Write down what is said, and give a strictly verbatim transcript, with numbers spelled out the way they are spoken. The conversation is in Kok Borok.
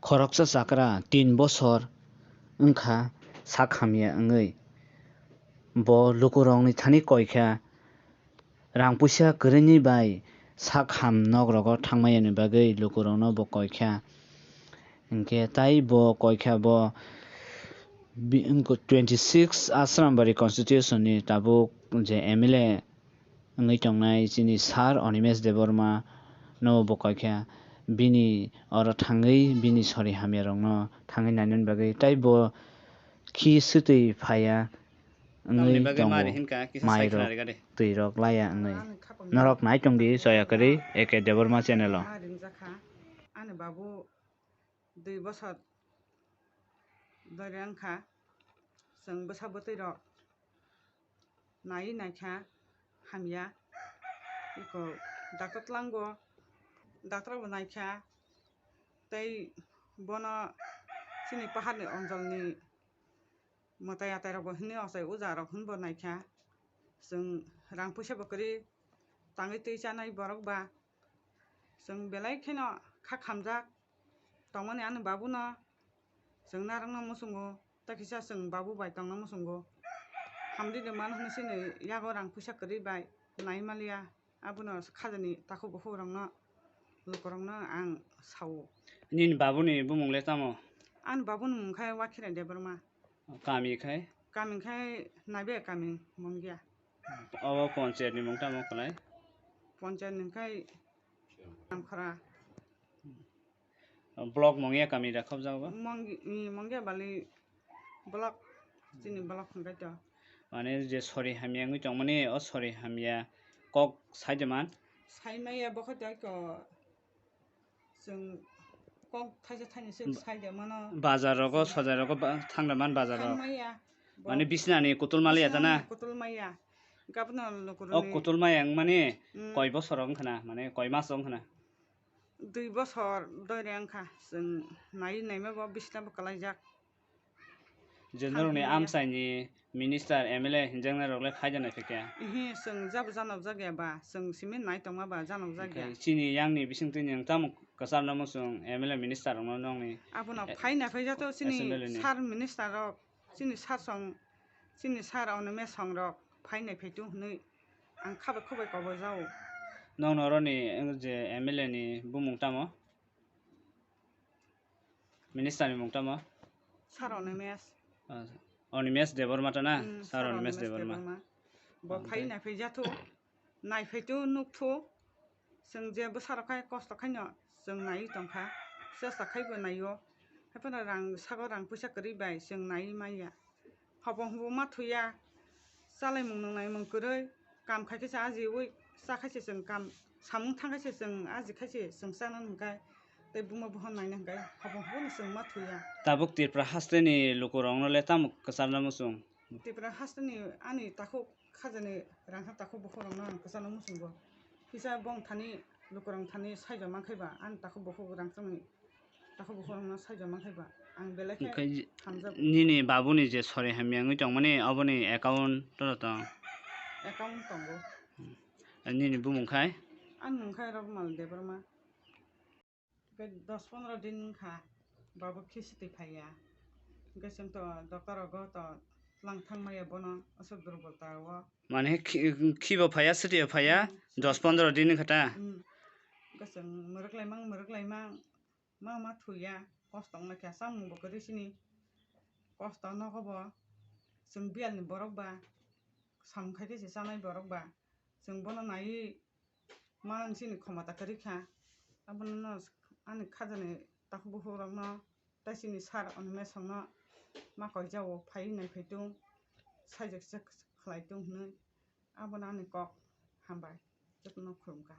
Khoroksa chakra tin bosor wngkha sak hamya wngwi. Bo lukurokni thani koikha, rang puisa kwrwini bai sak ham nok rogo thangmayani bagwi lukurokno bo koikha. Hinkhe tai bo koikha bo bi-, twenty six Asrambari constitution ni tabuk je M L A wngwi tongnai chini sir Animesh Debbarma no bo koikha, bini oro thangwi bini sori hamya rokno thangwi nainani bagwi tai bo khi swtwi phaiya wngwi tongo, mairok, twirok laiya wngwi. Norok nai tongdi soya kwrwi A K Debbarma channel o. Ani babu dui bosor dori wngkha, chwng bwsa bwtwi rok naiwi naikha, hamya. Eko doctor tlango, doctor bo naikha, tei bono chini paharni onjolni mwtai atai rokbo hinwi ochai uja rok hinbo naikha. Chwng rang puisa bo kwrwi tangwi twi chanai borok ba. Chwng belai kheno kha khamjak tongmani ani babuno. Chwng narwkno muchungo, tei kisa chwng babu bai tongna muchungo. Hamdi de mano hinwi chini yago rang puisa kwrwi bai nai maliya. Abono khajani takhuk bukhuk rokno, lukurokno ang sao. Nini babuni bumung le tamo? Ani babuni mung khai Wakhira Debbarma. Kami khai? Kami khai Nabe kami Mongia. Obo ponchayat ni mung tamo khlai? Ponchayat ni khai Amkhara. Block Mongia kami da khobjago ba? Mongi-, i, Mongia bali block, chini block hwnkhai to. Mane je sori hamya wngwi tongmani, o sori hamya kok sai de man? Sai maya bo khe to ko chwng kok thaisa thaini se sai de mano. Bazar rogo, sojai rogo ba-, thang de man bazar rogo? Thang maya. Mane bisnani kutul maliya ta na? Bisnani kutul maya. Gabno lukuruni. O kutul maya wngmani koi bosor wngkha na? Mane koi mas wngkha na? Dui bosor doi re wngkha, chwng nai naima bo bisna bo kwlaijak. Je norokni amchaini minister, M L A hinjaknai rok le phai da nai phai khe? Ihi, chwng jabo janok jak ya ba, chwng simi nai tongma ba janok jak ya. Chini yang ni bising twi nwng tamo kwchar no muchung M L A minister rok no nokni? Abono phai nai phai jato chini assembly ni sir minister rok. Chini sir song, chini sir Animesh song rok phai nai phai tu hwnwi ang khabai khubai koboi jao. Nokno oroni je M L A ni bumung tamo? Minister ni mung tamo? Sir Animesh. Ah, Animesh Debbarma ta na? Hmm, sir Animesh Debbarma. Bo phai nai phai jato. Naiphaitu nukphu, chwng je bwsarok khai kosto khaino chwng naiwi tongkha, chesta khaibo naio. Haiphano rang sago rang puisa kwrwi bai chwng naiwi manya. Hopong hopong ma thuya, chalaimung nungnaimung kwrwi, kam khai khe se ajiwi cha khai se chwng kam, samung thang khai se chwng aji khai se chwng chana hwnkhai, tei buma buhan naina hwnkhai hopong hopongno chwng ma thuya. Tabuk Tripura hasteni lukurokno le tamo kwcharna muchung? Tripura hasteni ani takhuk khajani rangkha takhuk bukhuk rokno ang kwchangno muchungo. Kisa bong thani lukurok thani saijo mankhai ba ani takhuk bukhuk rangchakni takhuk bukhuk rokno saijo mankhai ba ang belai khe hamjago. Nini babuni je sori hamya wngwi tongmani oboni account to tong? Account tongo. Nini bumung khai? Ani mung khai Robmal Debbarma. Hwnkhe dos pondro din wngkha, babu khisti phaiya. Hwnkhe chwng to doctor rogo to twlang thang maya bono aswk durbolta o. Mane khi-, khibo phaiya, swtwi phaiya, hmm, dos pondro din wngkha ta? Hmm. Hwnkhe chwng mwrwk laimang, mwrwk laimang, ma ma thuya, kosto wnglaikha, chamungbo kwrwi sini. Kosto nogo bo, chwng biyalni borok ba, samung khai khe se chanai borok ba, chwng bono naiwi ma chini khomota kwrwi kha. Abono no ani khajani takhuk bukhuk rokno tei chini sir Animesh rokno ma koi jao phaiwi naiphai tung, saijak se khlai tung hwnwi abono ani kok hambai jotono khulum kha.